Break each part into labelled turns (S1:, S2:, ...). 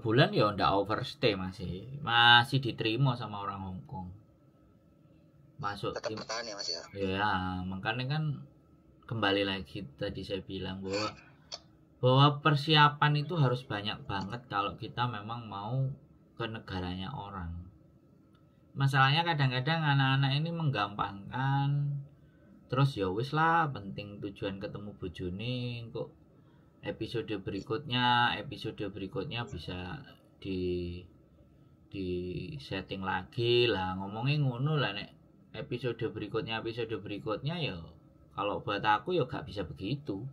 S1: bulan ya ndak overstay, masih masih diterima sama orang Hong Kong. Masuk
S2: Tetap
S1: tim
S2: bertahan ya Mas ya.
S1: Ya, makanya kan kembali lagi tadi saya bilang bahwa bahwa persiapan itu harus banyak banget kalau kita memang mau ke negaranya orang. Masalahnya kadang-kadang anak-anak ini menggampangkan, terus ya wis lah, penting tujuan ketemu bojone kok, episode berikutnya bisa di setting lagi lah, ngomongin ngono lah. Nek episode berikutnya ya kalau buat aku ya gak bisa begitu.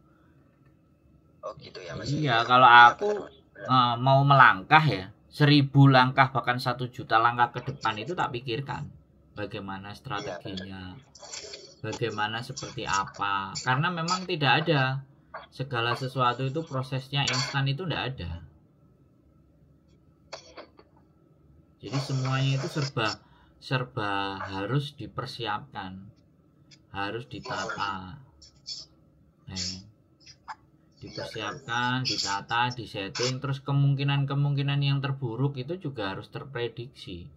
S2: Oh gitu ya Mas ya.
S1: Iya, kalau
S2: Iya
S1: aku
S2: benar Mas. Benar.
S1: Mau melangkah ya 1.000 langkah bahkan 1 juta langkah ke depan itu tak pikirkan bagaimana
S2: Iya benar.
S1: strateginya, bagaimana seperti apa, karena memang tidak ada segala sesuatu itu prosesnya instan, itu tidak ada. Jadi semuanya itu serba serba harus dipersiapkan, harus ditata. Eh,
S2: Iya benar.
S1: dipersiapkan, ditata, disetting, terus kemungkinan-kemungkinan yang terburuk itu juga harus terprediksi.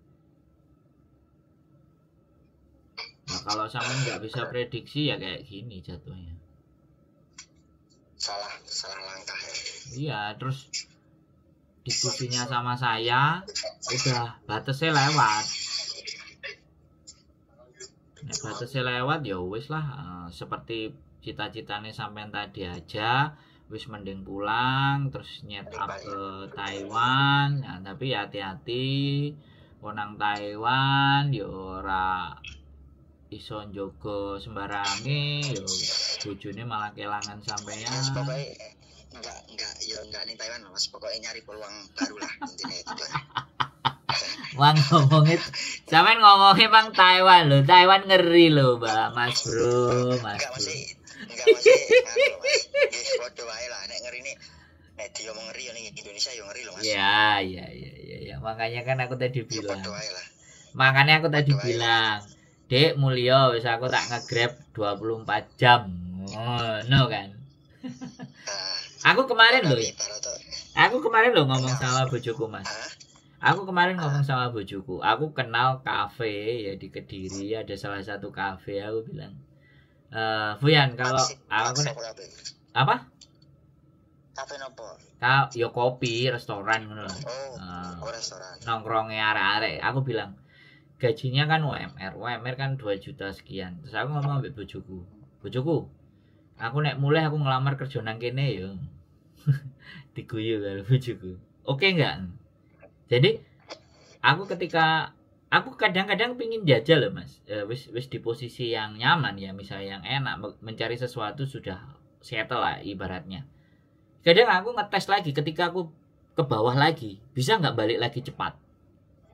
S1: Nah, kalau sama nggak bisa
S2: Benar.
S1: prediksi ya kayak gini jatuhnya.
S2: Salah salah langkah ya.
S1: Iya, terus diskusinya sama saya udah batasnya lewat. Nek batasnya lewat ya wis lah, seperti cita-citanya sampean tadi aja, wis mending pulang terus nyet
S2: Mending
S1: up
S2: balik.
S1: ke Taiwan. Nah, tapi ya hati-hati nang Taiwan ya ora iso njogo sembarange yo, bojone malah kelangan
S2: Mas
S1: sampean.
S2: pokoknya enggak ya enggak nih Taiwan lah, Mas, pokoknya nyari peluang baru lah intinya itu lah.
S1: Wang ngomongin sampean ngomongin bang Taiwan lho, Taiwan ngeri lho, Mbak, Mas Bro, Mas
S2: Enggak
S1: Bro.
S2: masih enggak masih anu loh Mas, nggih padha wae lah nek ngeri nih, nek diomong ngeri ya ning Indonesia ya ngeri loh Mas.
S1: Ya, ya, ya, ya, ya. Makanya kan aku tadi
S2: Ya
S1: bilang.
S2: padha wae lah.
S1: Makanya aku tadi
S2: Padha wae lah.
S1: bilang, "Dek, mulio wis aku tak nge-grab 24 jam." Oh, no kan.
S2: Nah,
S1: Aku kemarin loh,
S2: tapi ibarat
S1: aku kemarin loh ngomong
S2: enggak Mas.
S1: sama bojoku, Mas.
S2: Hah?
S1: Aku kemarin
S2: Ah,
S1: ngomong sama bojoku. Aku kenal kafe ya di Kediri, ada salah satu kafe, aku bilang, "Eh, Fuyan, kalau
S2: Aksi
S1: aku
S2: aksi
S1: nek
S2: apa kabeh?
S1: apa?
S2: Kafe nopo?
S1: Ka yo kopi, restoran ngono lho.
S2: Oh,
S1: Eh,
S2: oh restoran.
S1: nongkrongnya arek-arek." Aku bilang, gajinya kan UMR, UMR kan 2 juta sekian. Terus aku ngomong ambek bojoku, "Bojoku, aku nek mulai aku ngelamar kerja nang kene yo." Diguyu karo bojoku. Oke enggak? Jadi aku ketika aku kadang-kadang pingin jajal loh Mas. Wis wis di posisi yang nyaman ya, misalnya yang enak mencari sesuatu sudah settle lah ibaratnya. Kadang aku ngetes lagi ketika aku ke bawah lagi, bisa nggak balik lagi cepat?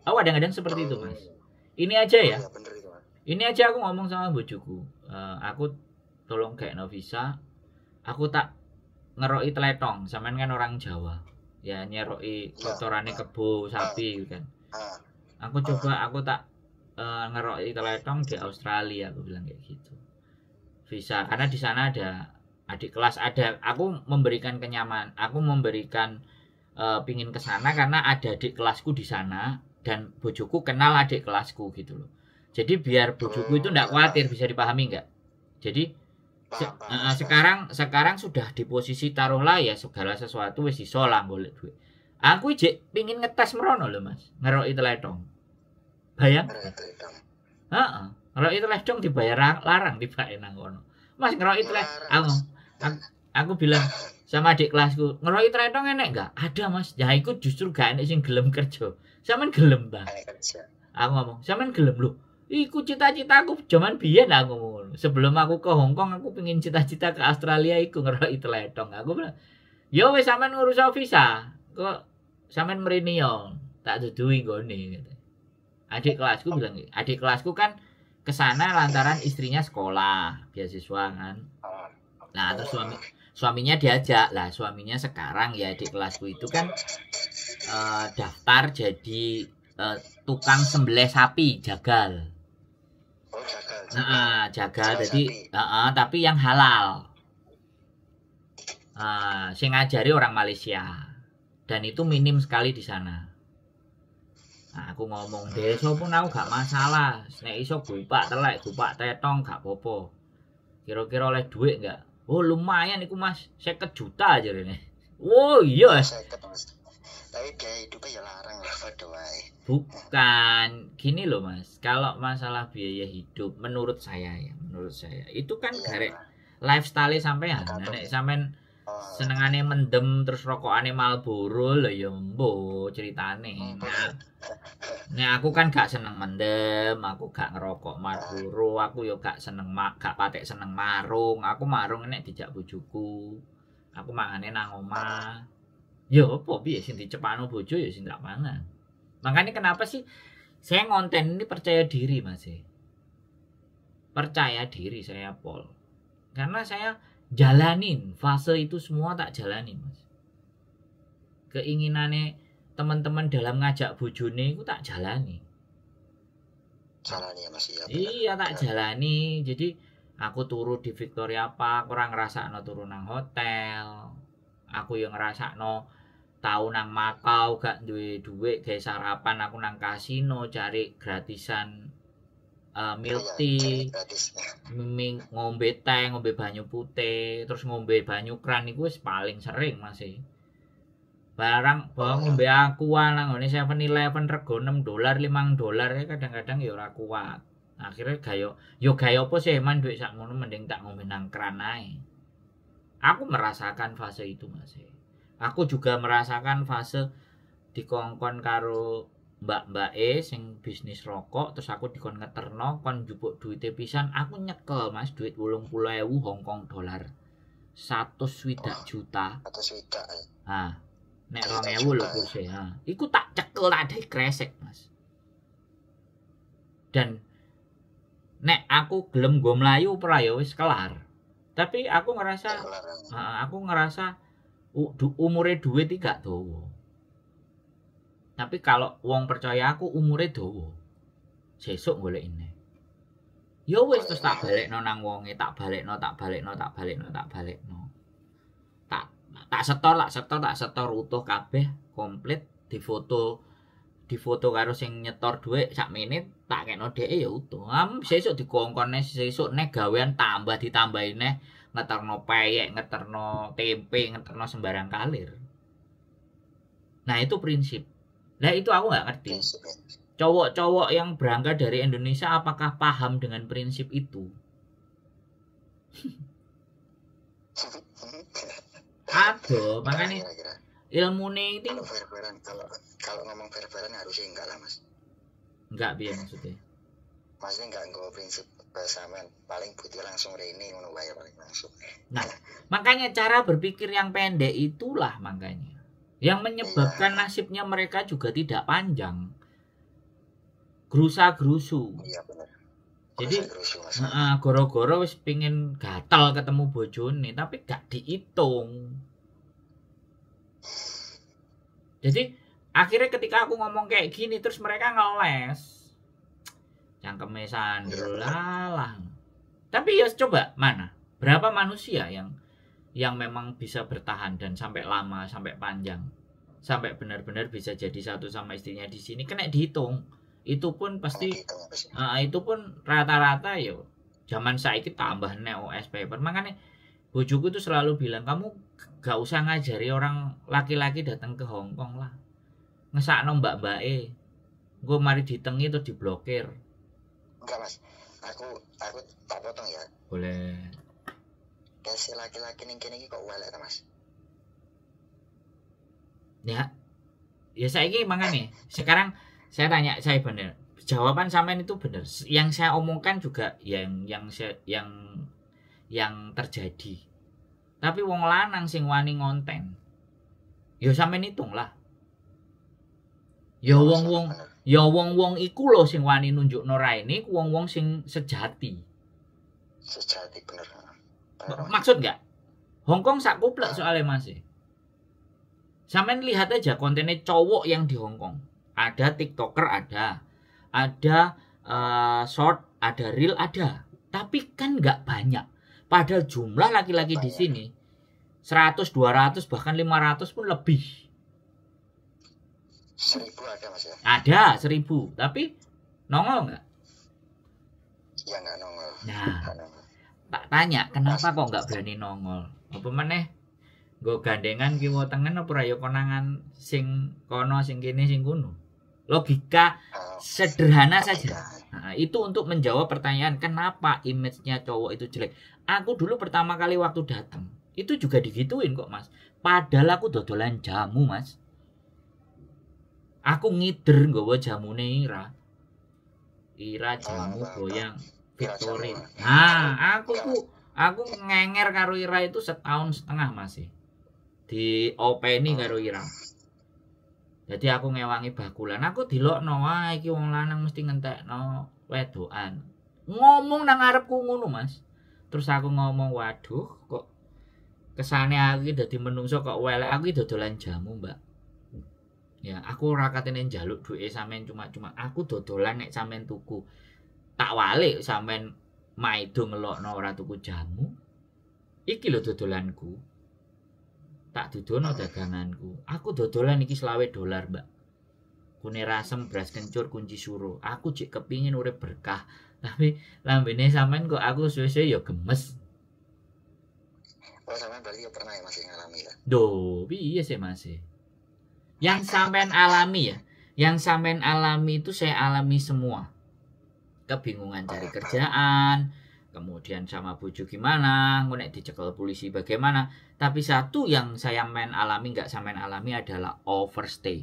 S1: Aku kadang-kadang seperti itu Mas.
S2: Oh,
S1: Ini aja
S2: oh
S1: ya.
S2: iya bener itu Mas.
S1: Ini aja aku ngomong sama bojoku. Aku tolong kayak no visa, aku tak ngeroki teletong, sampean kan orang Jawa. Ya nyeroki
S2: Iya,
S1: kotorane
S2: ah,
S1: kebo,
S2: ah,
S1: sapi gitu kan.
S2: ah,
S1: Aku
S2: ah.
S1: coba aku tak ngeroki teletong di Australia, aku bilang kayak gitu. Visa karena di sana ada adik kelas, ada aku memberikan kenyaman, aku memberikan pingin ke sana karena ada adik kelasku di sana dan bojoku kenal adik kelasku gitu loh. Jadi biar bojoku itu
S2: Oh,
S1: ndak
S2: iya
S1: khawatir,
S2: paham.
S1: bisa dipahami nggak? Jadi
S2: Paham, paham Mas, paham.
S1: sekarang sekarang sudah di posisi taruhlah ya segala sesuatu wis iso lah golek duit. Aku jek pingin ngetes merono lho Mas, ngeroki teletong.
S2: Ngeri
S1: Bayangkan.
S2: teletong.
S1: Heeh. Ngeroki teletong dibayar larang tibake nang kono. Mas ngeroki teletong,
S2: Ngelarang
S1: aku,
S2: Mas.
S1: aku aku bilang sama adik kelasku, ngeroki teletong enek enggak? Ada Mas. Ya iku justru gak enek sing gelem kerja. Sampeyan gelem ta?
S2: Aneh kerja.
S1: Aku ngomong, sampean gelem lho. Iku cita-citaku jaman biyen aku ngomong. Sebelum aku ke Hong Kong aku pingin cita-cita ke Australia iku ngeroki teletong. Aku bilang, "Yo wis sampean ngurus visa. Kok sampean mrene yo tak duduhi nggone." Gitu. Adik kelasku bilang, gitu. Adik kelasku kan ke sana lantaran istrinya sekolah, beasiswa kan.
S2: Ah.
S1: Nah, terus
S2: Oh,
S1: suaminya diajak. Lah, suaminya sekarang ya adik kelasku itu kan daftar jadi eh, tukang sembelih sapi, jagal.
S2: oh jagal, jagal.
S1: Heeh, jagal
S2: Jagal
S1: jadi
S2: sapi.
S1: heeh, tapi yang halal. Sing ngajari orang Malaysia. Dan itu minim sekali di sana. Nah, aku ngomong desa pun aku gak masalah. Nek iso gupak telek, gupak tetong gak apa-apa. Kira-kira oleh duit gak? Oh lumayan iku Mas, 50 juta aja ini. Oh iya.
S2: 50 Mas. Tapi biaya hidupnya ya larang lah padha wae.
S1: Bukan, gini loh Mas. Kalau masalah biaya hidup menurut saya ya, menurut saya itu kan
S2: Iya.
S1: garek lifestyle sampean.
S2: Tergantung.
S1: Nek sampean
S2: Oh,
S1: senengane mendem terus rokokane Marlboro lho ya mbo ceritane. Nah, nek aku kan gak seneng mendem, aku gak ngerokok Marlboro, aku yo gak seneng gak patek seneng marung. Aku marung nek dijak bojoku. Aku mangane nang omah. Ya apa piye sing dicepakno bojo ya sing tak mangan. Makanya kenapa sih saya ngonten ini percaya diri Mas. Percaya diri saya pol. Karena saya jalanin fase itu semua tak jalanin Mas. Keinginannya teman-teman dalam ngajak bojone itu tak jalani.
S2: Jalani ya Mas iya. Bener.
S1: Iya tak jalani. Jadi aku turu di Victoria Park, ora ngrasakno turu nang hotel. Aku yang ngrasakno tau nang Makau gak duwe duit gawe sarapan aku nang kasino cari gratisan milk
S2: Iya,
S1: tea,
S2: cari gratis.
S1: Ngombe teh, ngombe banyu putih, terus ngombe banyu kran iku wis paling sering Mas. Barang bawa ngombe aqua nang ngene 7-Eleven rego 6 dolar, 5 dolar ya kadang-kadang ya ora kuat. Akhirnya gayo yo gayo apa sih man duit sakmono mending tak ngombe nang kran ae. Aku merasakan fase itu Mas. Aku juga merasakan fase dikongkon karo mbak-mbake sing bisnis rokok terus aku dikon ngeterno kon njupuk duite pisan aku nyekel Mas duit 80.000 Hong Kong dolar 160 juta.
S2: 160 ya.
S1: Ha nek 2000 lho kurse ha iku tak cekel tak ada kresek Mas. Dan nek aku gelem nggo mlayu ora ya wis kelar. Tapi aku ngerasa
S2: Kelar.
S1: Aku ngerasa umure duit iki gak dawa. Tapi kalau wong percaya aku umure dawa. Sesuk golekine. Ya wis terus tak balekno nang wonge, tak balekno, tak balekno, tak balekno, tak balekno. Tak setor, tak setor, tak setor utuh kabeh komplit difoto difoto karo sing nyetor dhuwit sak menit tak kekno dheke ya utuh. Sesuk dikongkon sesuk nek gawean tambah ditambahi neh ngeterno peyek, ngeterno tempe, ngeterno sembarang kalir. Nah, itu prinsip. Nah, itu aku nggak ngerti.
S2: Prinsip ya.
S1: Cowok-cowok yang berangkat dari Indonesia apakah paham dengan prinsip itu? Aduh, makanya
S2: Kira-kira.
S1: ilmune itu
S2: Kalau fair-fairan, kalau ngomong fair-fairan harusnya enggak lah Mas.
S1: enggak piye maksudnya.
S2: Maksudnya enggak nggawa prinsip sampean paling butuh langsung rene ngono wae paling langsung.
S1: Nah, makanya cara berpikir yang pendek itulah makanya yang menyebabkan nasibnya mereka juga tidak panjang. Grusa-grusu.
S2: Iya benar.
S1: Jadi,
S2: Grusa-grusu, Mas.
S1: heeh, goro-goro wis pingin gatel ketemu bojone tapi gak dihitung. Jadi akhirnya ketika aku ngomong kayak gini terus mereka ngeles. Cangkeme Sandro lah. Tapi ya coba mana? Berapa manusia yang memang bisa bertahan dan sampai lama, sampai panjang, sampai benar-benar bisa jadi satu sama istrinya di sini kena dihitung. Itu pun pasti
S2: Dihitung, Mas.
S1: Itu pun rata-rata yo zaman saiki tambah nek OS paper. Makanya bojoku tuh selalu bilang kamu gak usah ngajari orang laki-laki datang ke Hong Kong lah. Ngesakno mbak-mbake. Engko mari ditengi terus diblokir.
S2: Enggak Mas. Aku tak potong ya.
S1: Boleh.
S2: Kayak laki-laki ning kene iki kok welek ta Mas.
S1: Ya. Ya saiki makane sekarang saya tanya saya bener. Jawaban sampean itu bener. Yang saya omongkan juga yang terjadi. Tapi wong lanang sing wani ngonten. Ya sampean hitung lah. Ya wong-wong, ya wong-wong iku lho sing wani nunjukno raine, iku wong-wong sing sejati.
S2: Sejati bener. Bener.
S1: Maksud enggak? Hong Kong sak kuplek soalnya masih. Sampean lihat aja kontennya cowok yang di Hong Kong. Ada TikToker ada short, ada reel ada. Tapi kan nggak banyak. Padahal jumlah laki-laki di sini 100, 200 bahkan 500 pun lebih.
S2: 1000 ada Mas ya?
S1: Ada 1000, tapi nongol nggak?
S2: Ya nggak nongol.
S1: Nah,
S2: Nggak nongol.
S1: tak tanya kenapa kok nggak berani nongol? Apa meneh nggo gandengan kiwa tengen apa ora ya konangan sing kono sing kene sing kono. Logika sederhana saja. Nah, itu untuk menjawab pertanyaan kenapa image-nya cowok itu jelek. Aku dulu pertama kali waktu datang itu juga digituin kok Mas. Padahal aku dodolan jamu Mas. Aku ngider nggawa jamune Ira. Ira jamu goyang Victory. Nah, aku ngenger karo Ira itu 1,5 tahun masih. Diopeni karo Ira. Jadi aku ngewangi bakulan, aku dilokno, wah iki wong lanang mesti ngentekno wedokan. Ngomong nang ngarepku ngono, Mas. Terus aku ngomong, waduh kok kesane aku iki dadi menungso kok welek, aku iki dodolan jamu, Mbak. Ya, aku ora katene njaluk duwe sampean cuma-cuma. Aku dodolan nek sampean tuku. Tak walik sampean maido ngelokno ora tuku jamu. Iki lho dodolanku. Tak dudono daganganku. Aku dodolan iki $25, Mbak. Kunir asem, beras kencur, kunci suro. Aku jek kepingin urip berkah. Tapi lambene sampean kok aku suwe-suwe ya gemes.
S2: Oh, sampean berarti ya pernah ya masih ngalami ya?
S1: Duh, piye sih Mas? Yang sampean alami ya, yang sampean alami itu saya alami semua. Kebingungan cari kerjaan, kemudian sama bojo gimana, engko nek dicekel polisi bagaimana. Tapi satu yang saya main alami nggak sampean alami adalah overstay.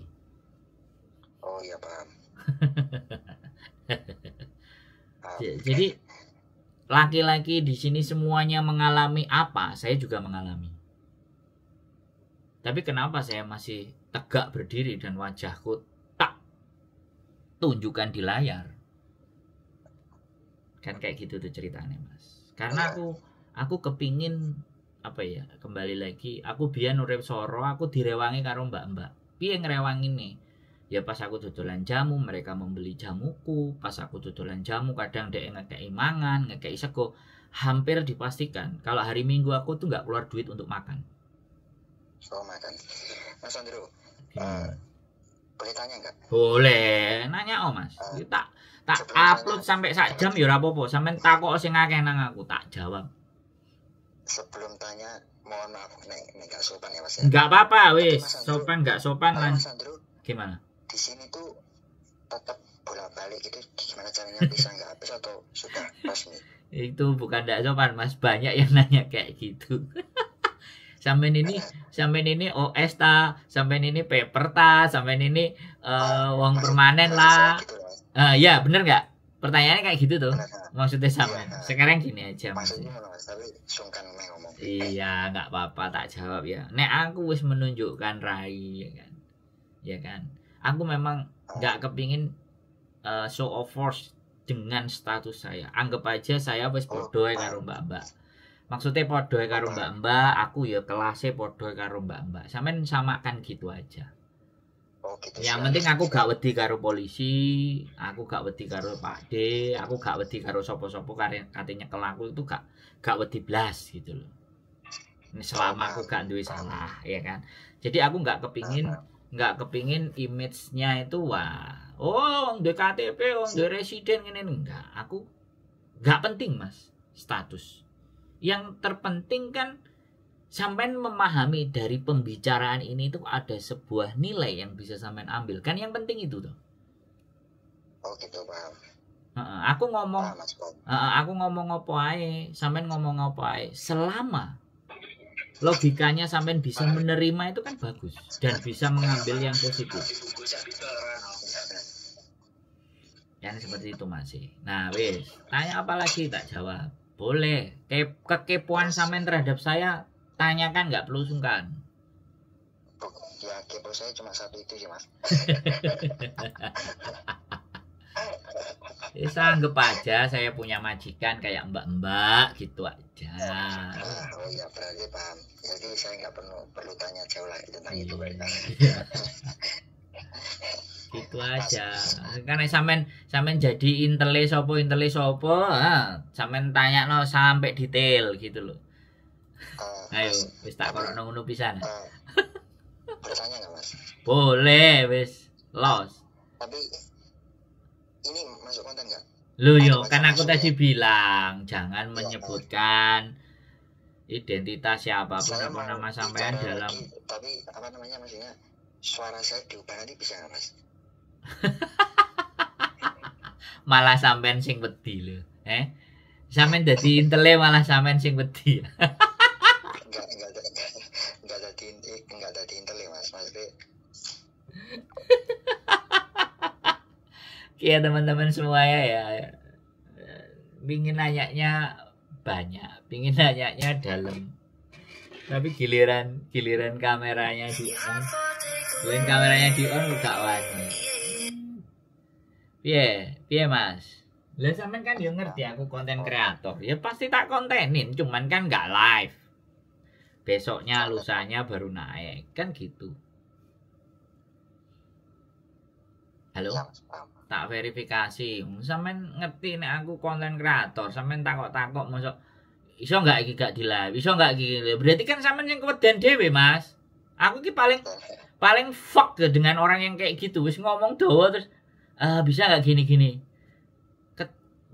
S2: Oh iya paham. Paham.
S1: Jadi laki-laki di sini semuanya mengalami apa, saya juga mengalami. Tapi kenapa saya masih tegak berdiri dan wajahku tak tunjukkan di layar? Kan kayak gitu tuh ceritanya Mas. Karena aku kepingin apa ya, kembali lagi aku biyen urip soro, aku direwangi karo mbak-mbak. Piye ngrewangine? Ya pas aku dodolan jamu, mereka membeli jamuku. Pas aku dodolan jamu kadang dhek ngekeki mangan, ngekeki sego. Hampir dipastikan kalau hari Minggu aku tuh nggak keluar duit untuk makan.
S2: Oh makan. Mas Andro, boleh tanya nggak?
S1: Boleh, nanya oh Mas. Tak upload sampai sak jam ya ora apa-apa. Sampeyan takok sing akeh nang aku, tak jawab.
S2: Sebelum tanya, mohon maaf nek nggak sopan ya Mas ya.
S1: Nggak apa-apa wis, sopan nggak sopan lan.
S2: Mas Andro,
S1: gimana?
S2: Di sini tuh tetap bolak-balik gitu, gimana caranya bisa nggak habis atau sudah resmi?
S1: Itu bukan nggak sopan Mas, banyak yang nanya kayak gitu. Sampean ini OS ta, sampean ini paper ta, sampean ini wong permanen lah.
S2: Gitu,
S1: ya bener nggak? Pertanyaannya kayak gitu tuh. Maksudnya sampean.
S2: Iya,
S1: sekarang gini aja Mas.
S2: Maksudnya, Mas, tapi sungkan ngomong.
S1: Iya, nggak apa-apa tak jawab ya. Nek aku wis menunjukkan rai ya kan. Ya kan. Aku memang nggak kepingin show of force dengan status saya. Anggap aja saya wis podo karo mbak-mbak. Maksudnya podo karo mbak-mbak, aku ya kelasnya podo karo mbak-mbak. Sampean samakan gitu aja.
S2: Oh, gitu.
S1: Yang penting aku gak wedi karo polisi, aku gak wedi karo Pak D, aku gak wedi karo sopo-sopo katanya nyekel aku itu gak wedi blas gitu loh. Ini selama aku gak duwe salah, ya kan. Jadi aku gak kepingin image-nya itu wah, oh wong duwe KTP, wong duwe residen ngene, enggak. Aku gak penting Mas status. Yang terpenting kan sampean memahami dari pembicaraan ini itu ada sebuah nilai yang bisa sampean ambil. Kan yang penting itu tuh.
S2: Oh gitu, paham.
S1: Aku ngomong aku ngomong apa ae, sampean ngomong apa ae. Selama logikanya sampean bisa menerima itu kan bagus dan bisa mengambil yang positif. Yang seperti itu masih. Nah, wis, tanya apa lagi tak jawab. Boleh. Kekepoan sampean terhadap saya tanyakan, nggak perlu sungkan.
S2: Ya kepo saya cuma satu itu sih Mas.
S1: Ya, anggap aja saya punya majikan kayak mbak-mbak gitu aja.
S2: Oh iya berarti paham. Jadi saya nggak perlu tanya jauh lagi tentang itu berarti.
S1: Gitu aja. Karena sampean jadi intele sopo, sampean tanya no sampai detail gitu loh. Ayo, wis tak korokno ngono pisan.
S2: Boleh tanya nggak Mas?
S1: Boleh, wis. Los.
S2: Tapi ini masuk konten nggak?
S1: Loh yo,
S2: Atau
S1: kan aku
S2: masuk
S1: tadi
S2: ya?
S1: bilang jangan
S2: Iya.
S1: menyebutkan identitas siapapun
S2: Saya
S1: apa
S2: mau
S1: nama sampean
S2: bicara
S1: dalam
S2: lagi, tapi apa namanya, maksudnya suara saya diubah nanti bisa nggak, Mas?
S1: Malah sampean sing wedi lho. Eh? Sampean dadi intele malah sampean sing wedi.
S2: Enggak dadi intel ya, Mas. Maksudnya
S1: Iya teman-teman semuanya ya. Pingin nanyanya banyak, pingin nanyanya dalam. Tapi giliran giliran kameranya di on, giliran kameranya di on gak wani. Piye? Piye, Mas? Lah sampean kan yo ngerti aku konten kreator. Ya pasti tak kontenin, cuman kan nggak live. Besoknya lusanya baru naik, kan gitu. Halo?
S2: Ya, Mas, paham.
S1: Tak verifikasi. Sampean ngerti nek aku konten kreator, sampean takok-takok mosok iso nggak iki gak di live, iso nggak iki. Berarti kan sampean yang keweden dhewe, Mas. Aku ki paling paling fuck dengan orang yang kayak gitu. Wis ngomong dawa terus bisa nggak gini-gini.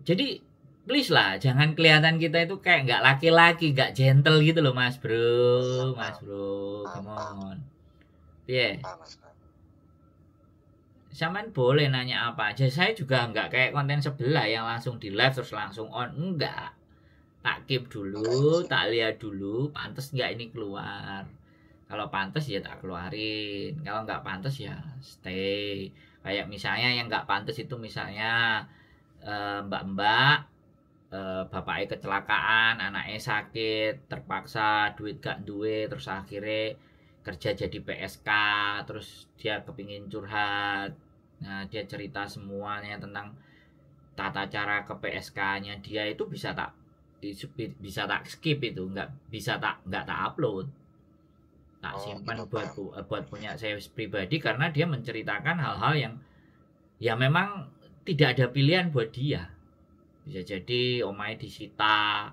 S1: Jadi please lah, jangan kelihatan kita itu kayak nggak laki-laki, nggak gentle gitu loh, Mas Bro, Mas Bro, come on. Piye?
S2: Paham, Mas, paham.
S1: Sampean boleh nanya apa aja. Saya juga nggak kayak konten sebelah yang langsung di live terus langsung on. Enggak. Tak keep dulu, tak lihat dulu, pantes nggak ini keluar. Kalau pantes ya tak keluarin. Kalau nggak pantes ya stay. Kayak misalnya yang nggak pantes itu misalnya mbak-mbak, bapaknya kecelakaan, anaknya sakit, terpaksa duit gak duwe, terus akhirnya kerja jadi PSK, terus dia kepingin curhat. Nah, dia cerita semuanya tentang tata cara ke PSK-nya dia itu bisa tak skip itu, nggak bisa tak nggak tak upload. Tak
S2: Oh,
S1: simpan
S2: gitu,
S1: buat
S2: paham.
S1: buat punya saya pribadi karena dia menceritakan hal-hal yang ya memang tidak ada pilihan buat dia. Bisa jadi omahe disita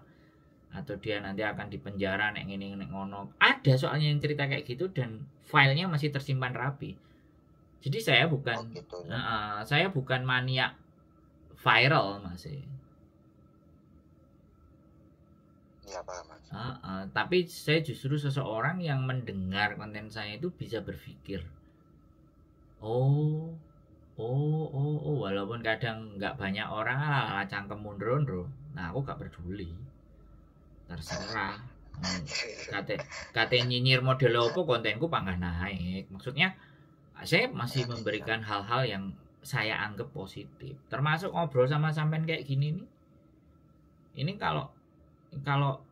S1: atau dia nanti akan dipenjara nek ngene nek ngono. Ada soalnya yang cerita kayak gitu dan filenya masih tersimpan rapi. Jadi saya bukan
S2: Oh, gitu ya.
S1: Saya bukan maniak viral, Mas.
S2: Iya, paham, Mas.
S1: Tapi saya justru seseorang yang mendengar konten saya itu bisa berpikir, oh, oh, oh, oh, walaupun kadang nggak banyak orang ala cangkem mundro. Nah, aku gak peduli. Terserah. Kate kate nyinyir model apa kontenku panggah naik. Maksudnya saya masih memberikan hal-hal yang saya anggap positif. Termasuk ngobrol sama sampean kayak gini nih. Ini kalau kalau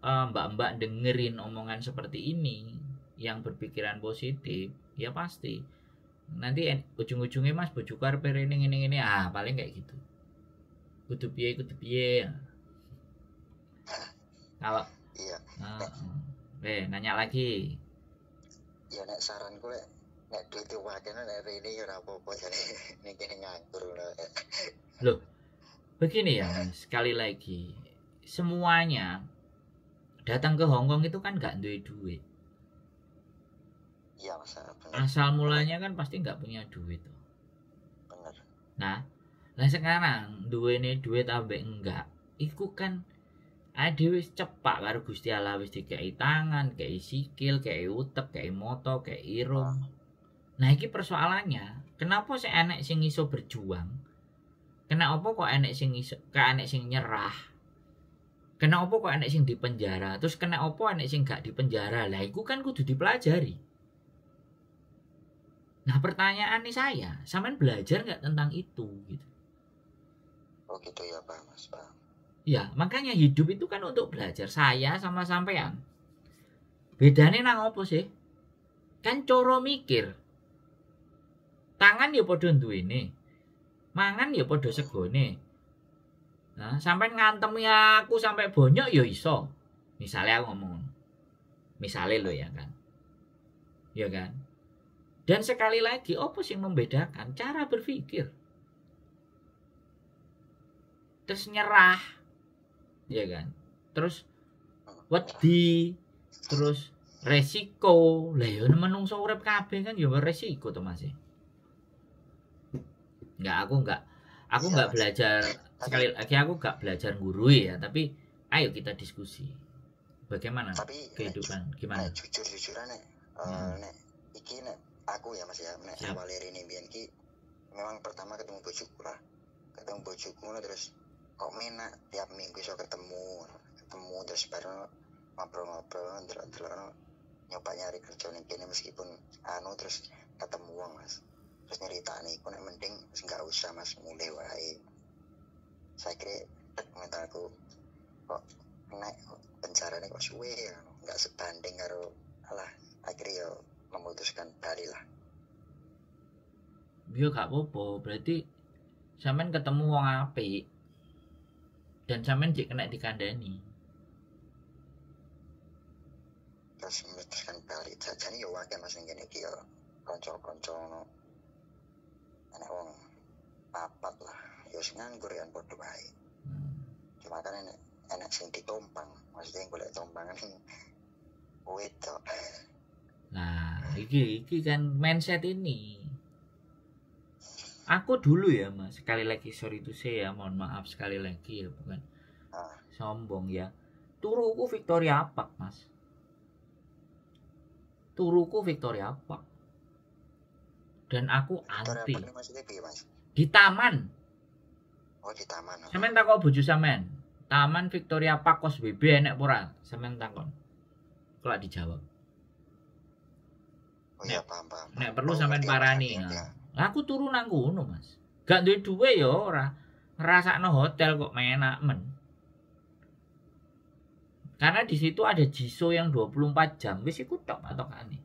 S1: mbak-mbak dengerin omongan seperti ini yang berpikiran positif, ya pasti nanti ujung-ujungnya, "Mas, bojoku arep rene ngene ngene," ah paling kayak gitu. Kudu piye, kudu piye. Kalau
S2: Iya.
S1: Nanya lagi.
S2: Ya nek saranku lek nek duit akeh nek rene ya ora apa-apa jane ning kene nganggur ngono.
S1: Loh, begini ya, Mas, sekali lagi semuanya datang ke Hong Kong itu kan nggak duwe duit.
S2: Iya, Mas, bener.
S1: Asal mulanya kan pasti nggak punya duit tuh.
S2: Bener.
S1: Nah, lah sekarang duwene duit ambek enggak, iku kan ade wis cepak karo Gusti Allah, wis dikei tangan, kei sikil, kei utek, kei moto, kei irung. Nah, iki persoalannya, kenapa sih enek sing iso berjuang? Kenapa kok enek sing iso, kok enek sing nyerah? Kenapa kok enek sing dipenjara? Terus kenapa enek sing gak dipenjara? Lah iku kan kudu dipelajari. Nah, pertanyaan nih saya, sampean belajar nggak tentang itu gitu?
S2: Oh gitu ya, Pak, Mas, Pak.
S1: Ya, makanya hidup itu kan untuk belajar. Saya sama sampean. Bedanya nang opo sih? Kan coro mikir. Tangan ya padha duwene. Mangan ya padha segone. Nah, sampean ngantemi aku sampai bonyok ya iso. Misalnya aku ngomong. Misalnya lo ya kan. Ya kan? Dan sekali lagi, opo sih yang membedakan? Cara berpikir. Terus nyerah. Ya kan? Terus wedi, terus resiko. Lah ya menungso urip kabeh kan ya resiko to, Mas. Nggak, aku nggak, aku
S2: Iya,
S1: nggak
S2: Mas.
S1: belajar
S2: Tapi
S1: sekali lagi, aku nggak belajar gurui ya, tapi ayo kita diskusi. Bagaimana
S2: tapi nek
S1: kehidupan? Gimana?
S2: nek jujur-jujuran nek nek iki nek aku ya, Mas, ya, nek awale rene mbiyen ki memang pertama ketemu bojoku lah. Ketemu bojoku ngono, terus kok menak tiap minggu iso ketemu, ketemu terus bareng ngobrol-ngobrol, ndelok-delok, nyoba nyari kerja ning kene meskipun anu, terus ketemu wong, Mas, terus nyeritani iku, nek mending wis nggak usah, Mas, mulih wae. Saya kira tek mentalku kok nek kok penjarane kok suwe ya, nggak sebanding karo alah, akhirnya yo memutuskan bali lah.
S1: Yo gak apa-apa, berarti sampean ketemu wong apik dan sampean jek kena dikandani.
S2: Terus memutuskan bali jajane yo akeh, Mas, ning kene iki yo kanca-kanca ngono, enek wong papat lah yo sing nganggur kan padha wae. Cuma kan enek enek sing ditompang, maksudnya golek tompangan wedok.
S1: Nah, iki iki kan mindset ini. Aku dulu ya, Mas, sekali lagi sorry to say ya, mohon maaf sekali lagi ya, bukan sombong ya. Turuku Victoria Park, Mas. Turuku Victoria Park. Dan aku
S2: Victoria
S1: anti
S2: Park ini maksudnya piye, Mas?
S1: Di taman.
S2: Oh, di taman, oh.
S1: Sampeyan takok bojo sampean. Taman Victoria Park kos BB enek apa ora? Sampeyan takon. Kalau dijawab.
S2: Oh iya, paham, paham.
S1: Nek perlu
S2: Oh,
S1: sampean
S2: ngerti, Mas,
S1: parani.
S2: ngerti, ngerti.
S1: Nah. Lah aku turu nang kono, Mas. Gak duwe duwe ya ora. Ngrasakno hotel kok menak men. Karena di situ ada Jiso yang 24 jam. Wis iku tok patokane.